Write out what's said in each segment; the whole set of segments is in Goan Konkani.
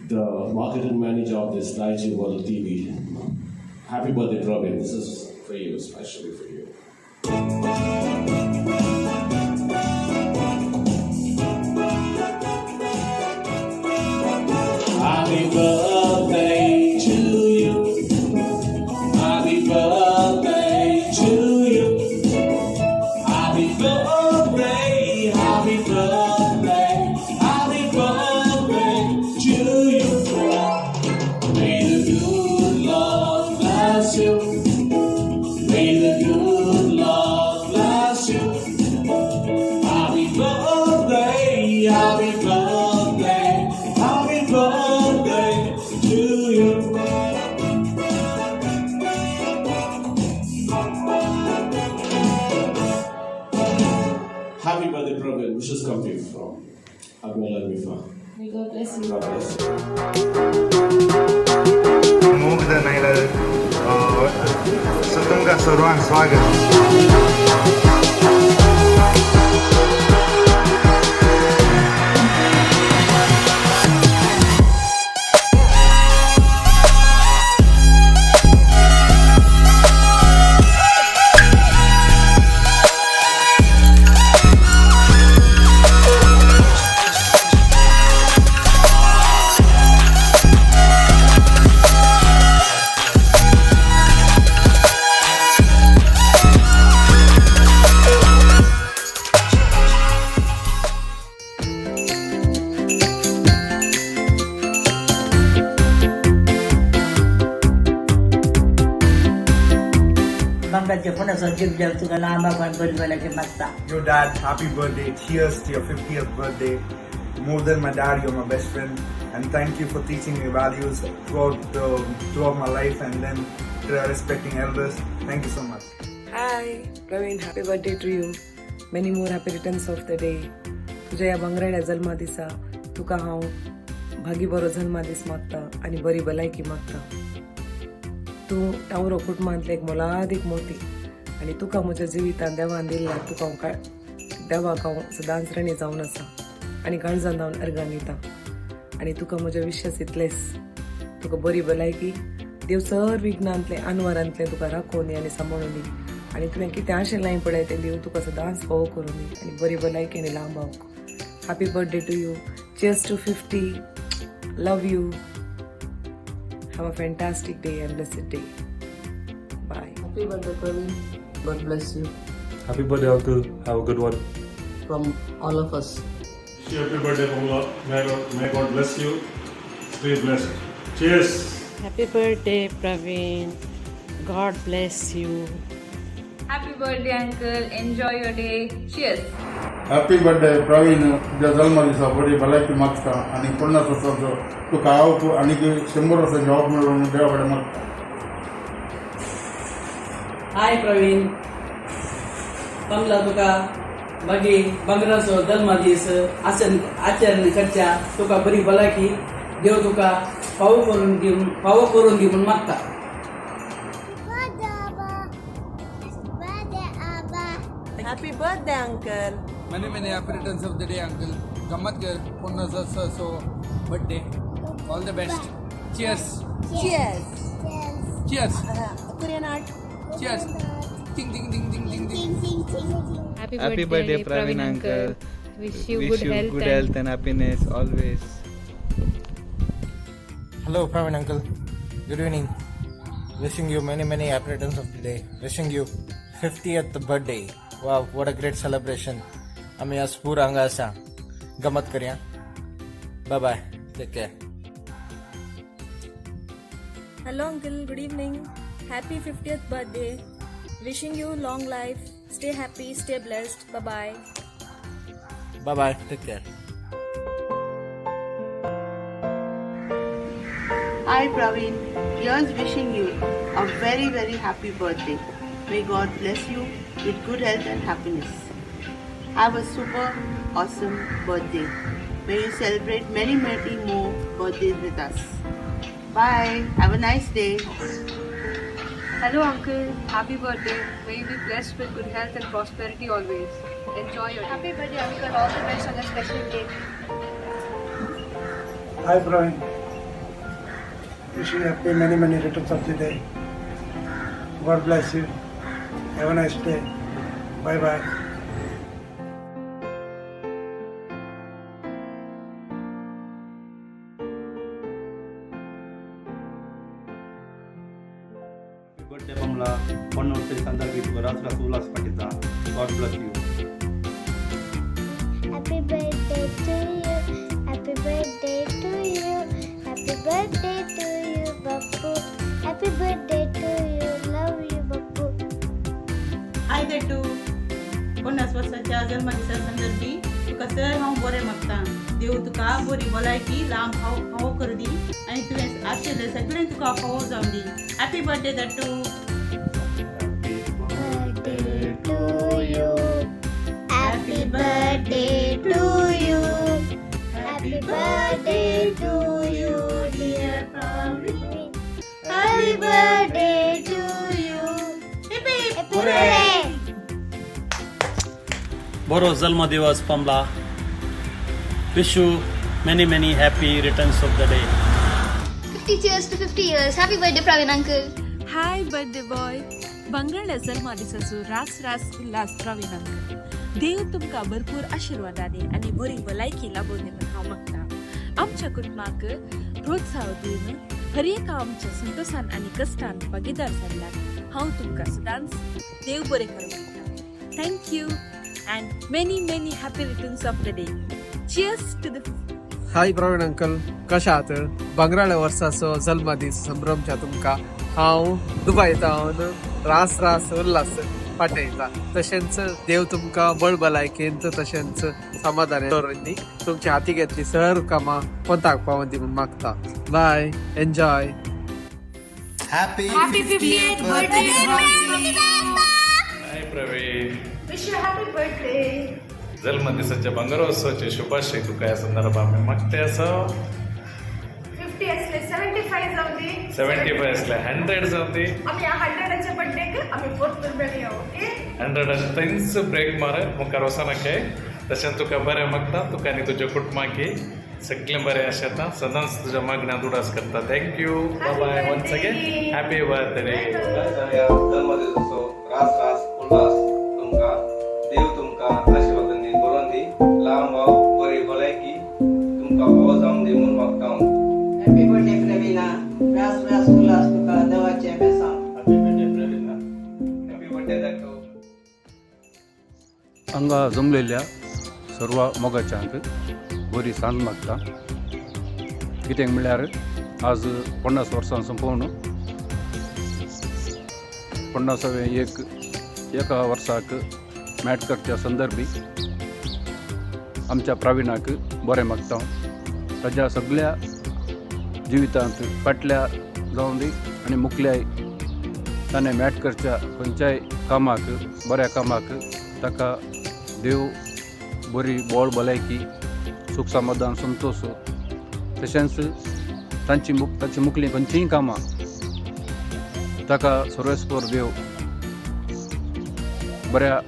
the marketing manager of this Daijiworld TV. Happy birthday, Praveen. This is for you, especially for you. Happy birthday to you. Happy birthday to you. Happy birthday, happy birthday, happy birthday to you. May the good Lord bless you. May the good Lord bless you. Happy birthday, happy birthday, happy birthday to you. Happy birthday, Praveen. Wishes come to you from Abiola and Mifa. May God bless you. God bless you. मुग्ध नायलर सो तुमकां सर्वांक स्वागत. भांगराचे पणस जीव जेव तुका लांबा पण बरी भलायकी मागता. Your dad, happy birthday. Cheers to your 50th birthday. More than my dad, you're my best friend. And thank you for teaching me values throughout my life and then respecting elders. Thank you so much. Hi Praveen, happy birthday to you. Many more happy returns of the day. तुझ्या ह्या भांगराड्या जल्मा दिसा तुका हांव भागी बरो जल्मा दीस मागता आनी बरी भलायकी मागता. तूं टावरो कुटुंबांतलें एक मोलादीक मोती आनी तुका म्हज्या जिवितान देवान दिल्ला. तुका हांव देवाक हांव सदांच ऋणी जावन आसा आनी काळजान जावन अर्गां दिता आनी तुका म्हज्या विश्वास इतलेच, तुका बरी भलायकी देव सर विघ्नांतलें आनवारांतलें तुका राखोवन दी आनी सांबाळून दी आनी तुवें कितें आशिल्लें पळय तें देव तुका सदांच फावो करून दी आनी बरी भलायकी आनी लांब आवक. Happy birthday to you. Cheers to 50. Love you. Have a fantastic day and blessed day. Bye. Happy birthday, Praveen. God bless you. Happy birthday, Uncle. Have a good one. From all of us. Happy birthday, Pamela. May God bless you. Stay blessed. Cheers. Happy birthday, Praveen. God bless you. Happy birthday, uncle. Enjoy your day. Cheers. Happy birthday Praveen. तुज्या जल्म दिसा बरी भलायकी मागता आनी 50 वर्सांचो तुका हांव आनी 100 वर्सां जॉब मेळूं म्हणून देवा कडेन मागता. हाय प्रवीण, कमला तुका मागीर भांगराचो जल्मदीस आचरण आचरण करच्या. तुका बरी भलायकी देव तुका फावो करून दी, फावो करून दी म्हूण मागता. Happy birthday, uncle. Many many happy returns of the day, uncle. गम्मत कर 50 birthday. All the best. Cheers. Cheers. Cheers. Korean art. Cheers. Ding ding ding ding ding ding. Happy, Happy birthday, Praveen uncle. Wish you Wish good you health good and health and happiness always. Hello, Praveen uncle. Good evening. Wishing you many, many happy returns of the day. Wishing you 50th birthday. Wow, what a great celebration. आमी आज पूर हांगा आसा, गमत करया. Bye bye, take care. Hello, uncle. Good evening. Happy 50th birthday. Wishing you long life. Stay happy, stay blessed. Bye bye. Bye bye, take care. Hi Praveen, here's wishing you a very very happy birthday. May God bless you with good health and happiness. Have a super awesome birthday. May you celebrate many many more birthdays with us. Bye. Have a nice day. Hello, uncle. Happy birthday. May you be blessed with good health and prosperity always. Enjoy your day. Happy birthday, uncle. All the best on a special day. Hi Praveen, Wish you happy many many returns of the day. God bless you. Have a nice day. Bye bye. Birthday Pamela, 50 संदर्भी रास रास Ulhas पाठयता. God bless you. Happy birthday to you. Happy birthday to you. Happy birthday to you, Bappu. Happy birthday to you. Love you, Bappu. Hi Dattu, 50 वर्साच्या जल्मदिसा संदर्भी तुका सर हांव बरें मागता. देव तुका बरी भलायकी लांब फावो करूं दी आनी तुवें आशिल्लें सगळें तुका फावो जावं दी. Happy birthday Dattu. Birthday to you. Happy birthday to you. Happy birthday to you, dear Praveen. Happy birthday to you. Hip hip hooray! बरो जल्मदिवस Pamela. Wish you many many happy returns of the day. 50 cheers to 50 years. Happy birthday, Praveen uncle. Hi birthday boy. बंगळ्या जल्मदिसाचो रास रास उल्हास प्रवीण अंकल. देव तुमकां भरपूर आशिर्वादांनी आनी बरी भलायकी लाबून दी म्हूण हांव मागता. आमच्या कुटुंबाक प्रोत्साह दिवन हर एका आमच्या संतोशान आनी कश्टान भागीदार जाल्ल्याक हांव तुमकां सदांच देव बरें करूं म्हणटा. Thank you and many many happy returns of the day. Cheers to the hi Praveen uncle, कशें आहात? भांगराळ्या वर्साचो जल्मदीस संभ्रमच्या तुमकां हांव दुबयतावन रास रास उल्हास पाठयता. तशेंच देव तुमकां बळ भलायकेंत तशेंच समाधान दवरून दी. तुमच्या हाती घेतली सर कामां पंताक पावोन दी म्हूण मागता. बाय, enjoy. Happy Happy 50th birthday, hi Praveen, Wish you happy birthday. जल्मदिसाच्या भांगरोत्सवाचे शुभाशय तुका ह्या संदर्भात आमी मागते आसा. 50 असले 75 जावं दी. 75 असले 100 जावं दी. आमी 100च्या बर्थडेक आमी परतून मेळया, ओके? 100 थंयच ब्रेक मार, मुखार वचनाकाय. तशें तुका बरें मागता, तुका आनी तुज्या कुटुंबाकी सगळें बरें आशेता. सदांच तुज्या मागण्यांत उडास करता. Thank you, bye bye, once again happy birthday. जल्मदिसाचो रास रास उल्हास तुमकां. देव तुमकां आशिर्वादांनी बरोवन दी. लांब वाव बरी भलायकी तुमकां फावो जावन दी म्हूण मागता हांव. हॅपी बर्थडे प्रवीणा, रास रास उल्हास तुका देवाचें बेसांव. Happy birthday Praveena. Happy birthday Dattu. हांगा जमलेल्या सर्व मोगाच्यांक बरी सांज मागता. कित्याक म्हणल्यार आज 50 वर्सां सोंपोवन 50वें एका वर्साक मॅट करच्या संदर्भी आमच्या प्रवीणाक बरें मागता. ताज्या सगळ्या जिवितांत फाटल्या जावं दी आनी मुखल्याय ताणें मॅट करच्या खंयच्याय कामाक बऱ्या कामाक ताका देव बरी बोळ भलायकी सुख समाधान संतोश तशेंच तांची ताची मुखलीं खंयचीय कामां ताका सर्वेस्पर देव बऱ्या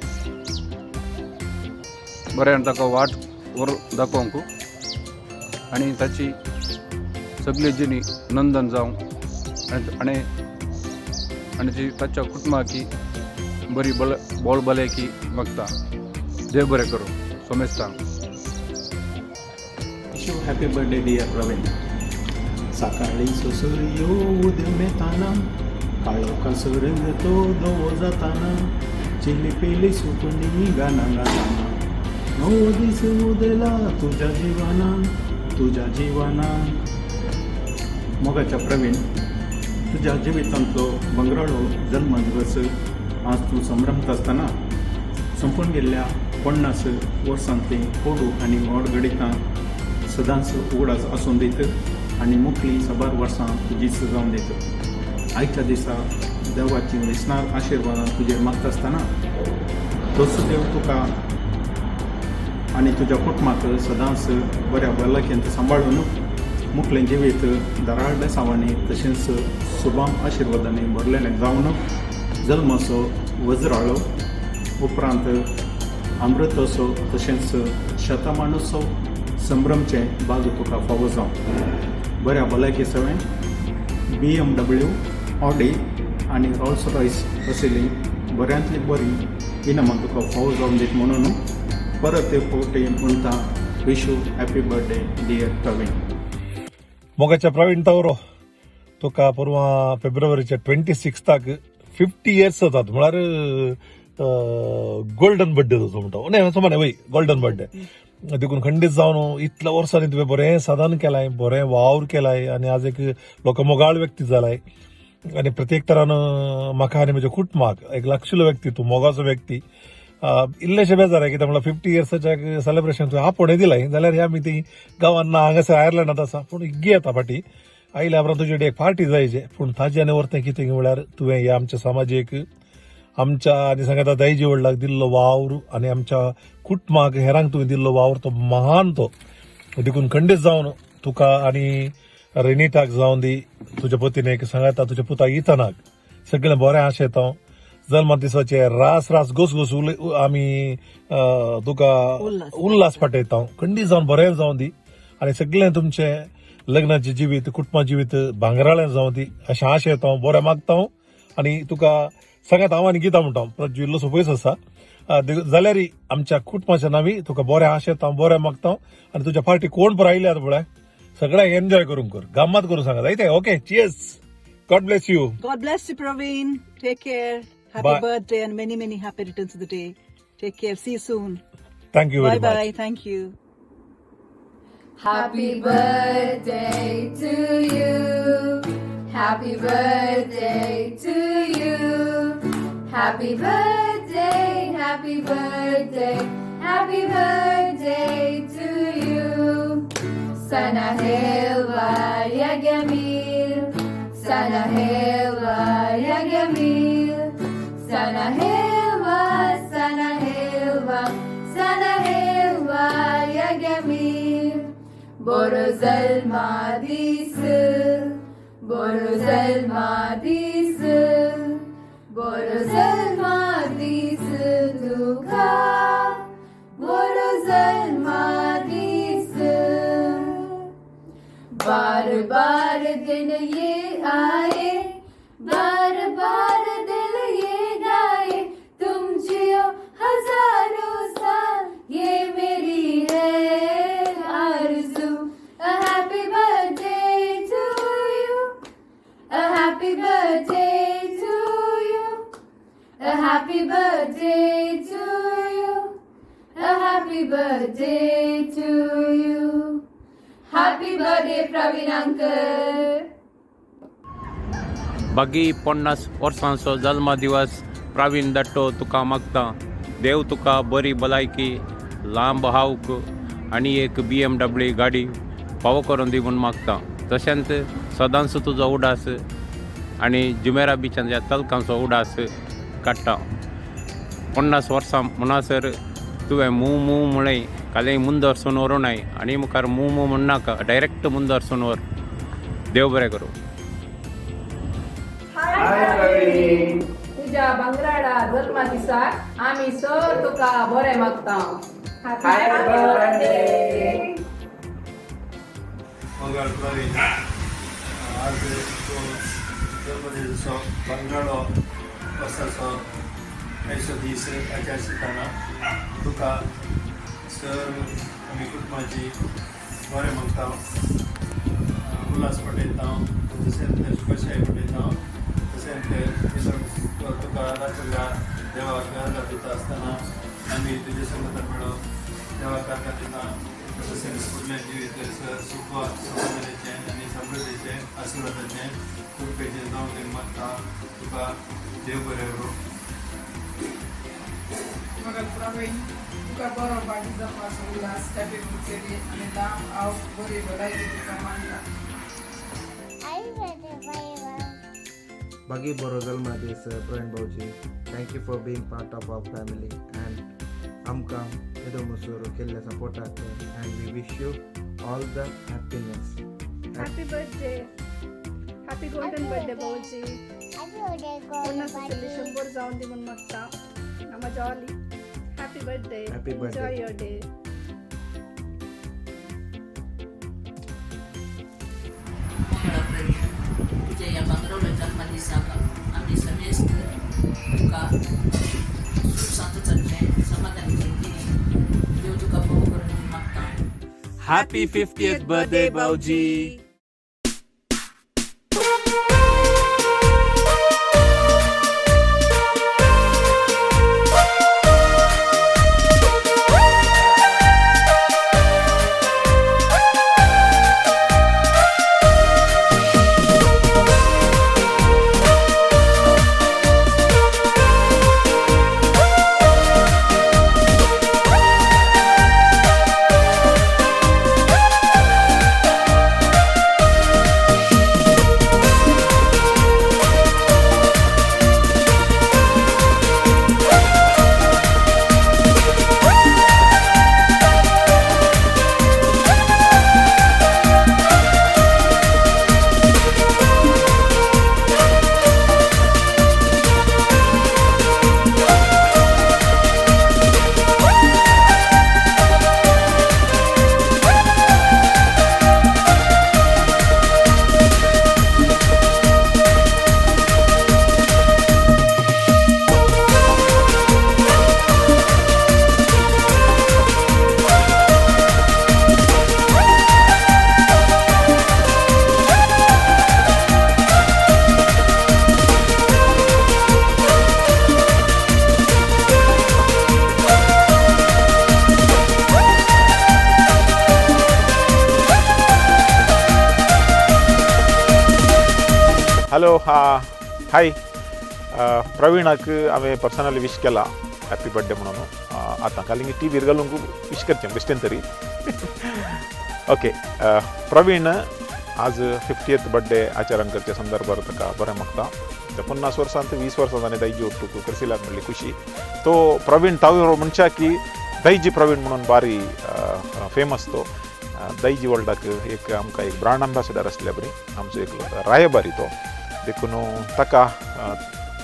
बऱ्यान ताका वाट वर दाखोवंक आनी ताची सगळी जिणी नंदन जावं आनी आनी ती ताच्या कुटुंबाकी बरी बोळ भलायकी मागता. देव बरें करूं. सोमेस्तान. Wish you happy birthday dear Praveen. सकाळीं सूर्यो उदेताना, काळोखाचो रंग तो धवो जाताना, चिलीपिली सुकणी गाना गाताना, नवो दीस उदेला तुज्या जिवनान, तुज्या जिवनान. मोगाच्या प्रवीण, तुज्या जिवितांतलो भांगराळो जल्मदिवस आज तूं संभ्रमता आसतना संपून गेल्ल्या 50 वर्सांतलीं कोडू आनी व्हड घडितां सदांच उगडास आसून दीत आनी मुखली साबार वर्सां तुजीच जावन दीत. आयच्या दिसा देवाची विसनार आशिर्वादां तुजेर मागता आसतना तोच देव तुका आनी तुज्या कुटुंबाक सदांच बऱ्या भलायकेंत सांबाळून मुखलें जिवीत धाराळ बेसांवांनी तशेंच सुबाम आशिर्वादांनी भरलेलें जावन जल्माचो वज्राळो उपरांत अमृतोत्सव तशेंच शतमानोत्सव संभ्रमचें बाग तुका फावो जावं. बऱ्या भलायकी सवें BMW, Audi आनी रॉल्स रॉयस असली बऱ्यांतली बरी इनामां तुका फावो जावन दीत म्हणून परत एक फावटी म्हणटा, wish you happy birthday, dear Praveen. मोगाच्या प्रवीण तवरो, तुका परवां फेब्रुवारीच्या 26थाक 50 इयर्स जातात, म्हळ्यार गोल्डन बर्थडे जातो म्हणटा. न्हय, समान वय गोल्डन बर्थडे. देखून खंडीत जावन इतल्या वर्सांनी तुवें बरें साधन केलाय, बरें वावर केलाय आनी आज एक लोकां मोगाळ व्यक्ती जालाय आनी प्रत्येक तरान म्हाका आनी म्हज्या कुटुंबाक एक लागशिल्लो व्यक्ती तूं, मोगाचो व्यक्ती. इल्लेशें बेजार आहे कित्याक म्हणल्यार 50 इयर्साच्या सेलिब्रेशन तुवें आपोवणें दिलाय जाल्यार हे आमी ती गांवांत ना, हांगासर आयर्लंडांत आसा. पूण इग्गी येता फाटी आयल्या उपरांत तुजे एक पार्टी जायचे. पूण ताजे आनी वर्तें कितें म्हळ्यार तुवें ह्या आमच्या समाजेक, आमच्या आनी सांगता दायजी व्हडलाक दिल्लो वावर आनी आमच्या कुटुंबाक, हेरांक तुवें दिल्लो वावर तो महान तो. देखून खंडीत जावन तुका आनी रेनिटाक जावन दी, तुज्या पतीनेक सांगाता, तुज्या पुताक इथनाक सगळें बरें आशेता. जल्मा दिसाचे रास रास गोस गोस उलय आमी तुका उल्हास पाठयता. खंडीत जावन बरें जावन दी आनी सगळें तुमचें लग्नाचें जिवीत, कुटुंबा जिवीत भांगराळें जावं दी अशें आशेता, बरें मागता. आनी तुका सांगात हांव आनी गीता म्हणटा, प्रज्जू इल्लोसो पयस आसा, जाल्यार आमच्या कुटुंबाच्या नांवी तुका बरें आशेता, बरें मागता. आनी तुज्या पार्टी कोण पळय आयल्यात पळय, सगळ्यांक एन्जॉय करूंक कर, गम्मत करूंक सांगा जायते. Okay, cheers, God bless you. God bless you, Praveen. Take care. Happy Bye. Birthday and many, many happy returns of the day. Take care. See you soon. Thank you Bye very much. Bye. Thank you. Happy birthday to you. Happy birthday to you. Happy birthday, happy birthday, happy birthday to you. سنة حلوة يا جميل، سنة حلوة يا جميل، سنة حلوة، سنة حلوة، سنة حلوة يا جميل. बरो जल्मदीस, बरो जल्मदीस, बरो जल्मदीस तुका, बरो जल्मदीस. बार बार दिन ये आए, बार बार दिल ये गाए, तुम जियो हजारों साल, ये मेरी है आरज़ू. A happy birthday to you. A happy birthday to you. A happy birthday to you. A happy birthday to you. Happy birthday, Praveen uncle. बागी 50 वर्सांचो जल्मदिवस प्रवीण दट्टो तुका मागता. देव तुका बरी भलायकी, लांब हावक आनी एक BMW गाडी फावो करून दी म्हूण मागता. तशेंच सदांच तुजो उडास आनी जुमेरा बिचांच्या तलकांचो उडास काडटा. 50 वर्सां म्हणसर तुवें मू मू म्हळें, कालें मुंदर व्हरूं नाय आनी मुखार मू मू म्हणनाका, डायरेक्ट मुंदर व्हर. देव बरें करूं. तुझ्या भांगराडा जल्मा दिसाक आमी सर तुका बरें मागता. Happy birthday. मोगाळ प्रवीण, आज तूं जल्मदिसाचो भांगराळो वर्साचो ऐसो दीस आचरिताना तुका सर आमी कुटुंबाची बरें मागता, उल्हास पटयता, तशेंच शुभेच्छाय पटयता. तशेंच तुका राखिल्ल्या देवाक अर्घां दिता आसतना आमी तुजे संगता मेळोन देवाक अर्घां दिता. तशेंच फुडलें जिवीत सुख समाधानाचें आनी समृद्धीचें, आशिर्वादाचें, कृपेचें जावं दी मागता. तुका देव बरें करूं. मगर प्रवीण, तुका बरो बागी जपास उल्हास, हॅपी बर्थडे आनी लांब आव, बरी भलायकी तुका मानता. Happy birthday, bye. Bagi Boro Jalmadis, Praveen Bauji. Thank you for being part of our family and आमकां येदो मुसूर केल्ल्या सपोर्टाक, and we wish you all the happiness. Happy birthday, happy golden birthday भाऊजी. Happy birthday, 50 असली 100 जावन दी म्हूण मागता. आमा jolly happy birthday. Happy birthday. Enjoy your day. तुजे Happy 50th birthday, Bauji. Hello, hi. प्रवीणाक हांवें पर्सनली विश केला हॅपी बर्थडे म्हणून. आतां काल टी व्हीर घालूंक विश करचें बेश्टेन तरी. ओके, प्रवीण आज 50th birthday आचरण करच्या संदर्भार ताका बरें मागता. 50 वर्सांत 20 वर्सां ताणें दायजी ಒಟ್ಟುಕು ಕರ್ಸಿಲಾक म्हणली खुशी. तो प्रवीण तावरो म्हणच्या की दायजी प्रवीण म्हणून बारी फेमस तो. दायजी वर्ल्डाक एक आमकां एक ब्रांड अम्बॅसिडर आसल्या बरी, आमचो एक रायबारी तो. देखून ताका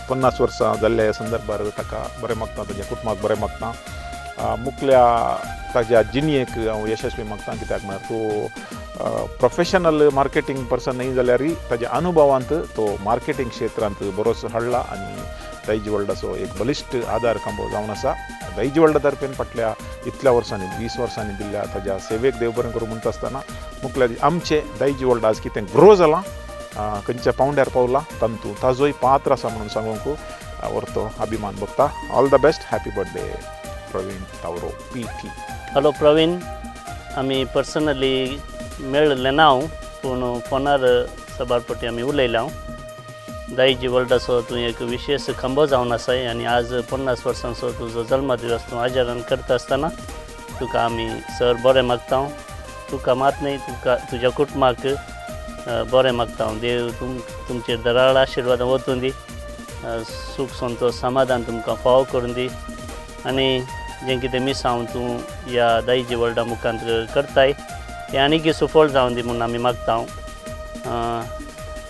50 वर्सां जाल्ल्या संदर्भार ताका बरें मागता, ताज्या कुटुंबाक बरें मागता. मुखल्या ताज्या जिणयेक हांव यशस्वी मागता, कित्याक म्हळ्यार तो प्रोफेशनल मार्केटींग पर्सन न्हय जाल्यारय ताज्या अनुभवांत तो मार्केटींग क्षेत्रांत बरोच हाडला आनी दायजी वर्ल्डाचो एक बलिश्ट आदार खांबो जावन आसा. दायजी वर्ल्डा तर्फेन फाटल्या इतल्या वर्सांनी 20 वर्सांनी दिल्ल्या ताज्या सेवेक देव बरें करूं म्हणटा आसतना मुखल्या आमचें दायजी वर्ल्ड आज कितें ग्रो जालां, खंयच्या पावंड्यार पावला तातूंत ताजोय पात्र आसा म्हणून सांगूंक व्हरतो अभिमान भोगता. All the best, happy birthday Praveen Tavro PT. Hello Praveen, आमी पर्सनली मेळिल्लें ना हांव, पूण फोनार सबार पटी आमी उलयल्या. हांव दायजी वर्ल्डाचो तूं एक विशेश खांबो जावन आसाय आनी आज 50 वर्सांचो तुजो जल्मदिवस तूं आचरण करता आसतना तुका आमी सर बरें मागता. तुका मात न्हय, तुका तुज्या कुटुंबाक बरें मागता. देव तुमचेर दराळ आशिर्वाद वतून दी, सूख संतोश समाधान तुमकां फावो करून दी आनी जें कितें मिसांव तूं ह्या दायजी वर्ल्डा मुखांत करताय तें आनीक सुफळ जावन दी म्हूण आमी मागता.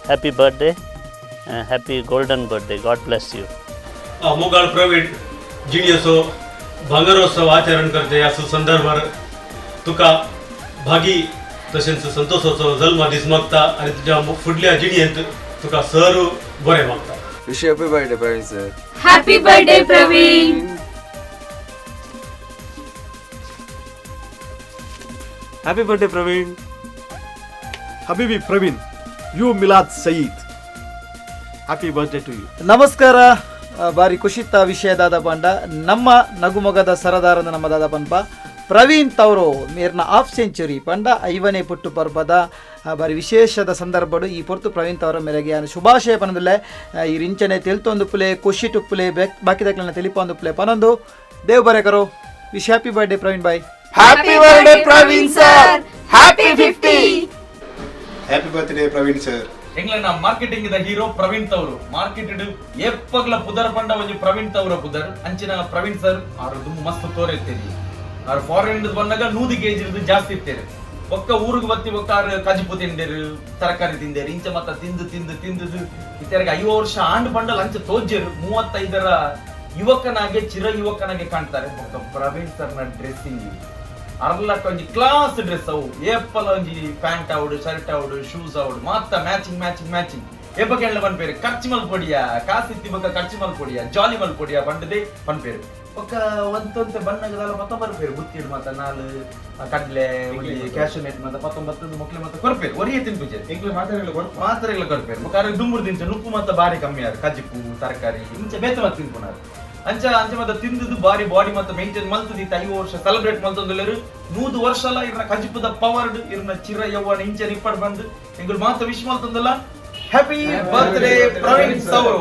Happy birthday, happy golden birthday, God bless you. मोगाळ प्रवीण, जिणेचो भांगरोत्सव आचरण करचे ह्या संदर्भार तुका भागी तशेंच संतोषाचो जल्मदीस मागता आनी तुज्या फुडल्या जिणेंत तुका सर बरें मागता. Wish you happy birthday Praveen sir. Happy birthday Praveen. Happy birthday Praveen. Habibi Praveen, you Milad Saeed. Happy birthday to you. ನಮಸ್ಕಾರ. ಬಾರಿ ಖುಷಿತ ವಿಷಯ ದಾದ ಪಂಡ ನಮ್ಮ ನಗುಮೊಗದ ಸರದಾರನ ನಮ್ಮ ದಾದ ಪನ್ಪ ಪ್ರವೀಣ್ ತವರು ಮೇರ್ನ ಹಾಫ್ ಸೆಂಚುರಿ ಪಂಡ 50ನೇ ಪುಟ್ಟು ಪರ್ಬದ ಬಾರಿ ವಿಶೇಷದ ಸಂದರ್ಭಡು ಈ ಪೊರ್ತು ಪ್ರವೀಣ್ ತವರ ಮೇರೆಗೆ ಯಾನು ಶುಭಾಶಯ ಪನದುಲ್ಲೆ. ಈ ರಿಂಚನೆ ತೆಲ್ತೊಂದು ಪುಲೆ ಖುಷಿ ಟುಪ್ಪುಲೆ ಬಾಕಿದಕ್ಲನ್ನ ತಿಳಿಪೊಂದು Phule ಪನೊಂದು Dev ಬರೇಕರು. Wish happy birthday Praveen bye. Happy birthday Praveen sir, happy 50. Happy birthday Praveen sir. ಎಂಗ್ಲನ marketing the hero Praveen Tavru. Market ಏಪಗ್ಲ ಪುದರ್ ಪಂಡ ಒಂಜಿ ಪ್ರವೀಣ್ ತವರ ಪುದರ್ ಅಂಚಿನ ಪ್ರವೀಣ್ ಸರ್ ಆರು ದುಮ್ಮು ಮಸ್ತ್ ತೋರಿರ್ತೀರಿ. ಆರು ಫಾರಿನ್ ಬಂದಾಗ 100 ಕೆಜಿ ಜಾಸ್ತಿ ಇರ್ತೇವೆ. ಒಕ್ಕ ಊರಿಗೆ ಬತ್ತಿ ಒಕ್ಕ ಆರು ಕಜಿಪು ತಿಂದೇರು, ತರಕಾರಿ ತಿಂದೇರು, ಇಂಚ ಮತ್ತ ತಿಂದು ತಿಂದು ತಿಂದು ಇತ್ಯಾರಿಗೆ 50 ವರ್ಷ ಆಂಡ್ ಪಂಡಲ್ ಅಂಚ ತೋಜ್ಜೇರು. 35ರ ಯುವಕನಾಗೆ ಚಿರ ಯುವಕನಾಗೆ ಕಾಣ್ತಾರೆ. ಒಕ್ಕ ಪ್ರವೀಣ್ ಸರ್ನ ಡ್ರೆಸ್ಸಿಂಗ್ ಅರ್ಲಕ್ಕ ಒಂಜಿ ಕ್ಲಾಸ್ ಡ್ರೆಸ್ ಅವು, ಏಪಲ ಒಂಜಿ ಪ್ಯಾಂಟ್ ಆವಡು, ಶರ್ಟ್ ಆವಡು, ಶೂಸ್ ಆವಡು, ಮಾತ ಮ್ಯಾಚಿಂಗ್ ಮ್ಯಾಚಿಂಗ್ ಮ್ಯಾಚಿಂಗ್. ಏಪಕ್ಕೆ ಪನ್ಪೇರು ಖರ್ಚು ಮಲ್ಪೊಡಿಯ, ಕಾಸು ಇತ್ತಿ ಬೊಕ್ಕ ಖರ್ಚು ಮಲ್ಪೊಡಿಯ, ಜಾಲಿ ಮಲ್ಪೊಡಿಯ ಪಂಡದೆ ಪನ್ಪೇರು. ಬೊಕ್ಕ ಒಂತೊಂತೆ ಬಣ್ಣಗದಲ್ಲ ಮತ್ತ ಬರ್ಪೇರು ಬುತ್ತಿಡ್ ಮಾತ ನಾಲ್ ಕಡ್ಲೆ ಒಂಜಿ ಕ್ಯಾಶು ನೆಟ್ ಮಾತ ಪತ್ತೊಂಬತ್ತು ಮೊಕ್ಲೆ ಮಾತ ಕೊರ್ಪೇರು ಒರಿಯೆ ತಿನ್ಪುಜೆ. ಎಂಕ್ಲೆ ಮಾತೆರೆಗ್ಲ ಕೊರ್ಪ. ಮಾತೆರೆಗ್ಲ ಕೊರ್ಪೇರು. ಬೊಕ್ಕ ಅರೆಗ್ ದುಂಬುರ್ದು ಇಂಚ ನುಪ್ಪು ಮಾತ ಬಾರಿ ಕಮ್ಮಿ ಆರ್, ಕಜಿಪು ತರಕಾರಿ ಇಂಚ ಬೇತೆ ಮಾತ ತಿನ್ಪುನಾರ್. ಅಂಚ ಅಂಚ ಮಾತ ತಿಂದುದು ಬಾರಿ ಬಾಡಿ ಮಾತ ಮೇಂಟೈನ್ ಮಲ್ತದು ಇತ್ತೆ 50 ವರ್ಷ ಸೆಲೆಬ್ರೇಟ್ ಮಲ್ತೊಂದುಲ್ಲೆರ್. 100 ವರ್ಷಲ ಇರ್ನ ಕಜಿಪುದ ಪವರ್ಡ್ ಇರ್ನ ಚಿರ ಯೌವನ ಇಂಚ ನಿಪ್ಪಡ್ ಬಂದು ಎಂಕುಲು ಮಾತ wish ಮಲ್ತೊಂದುಲ್ಲ. Happy birthday Praveen Sauro.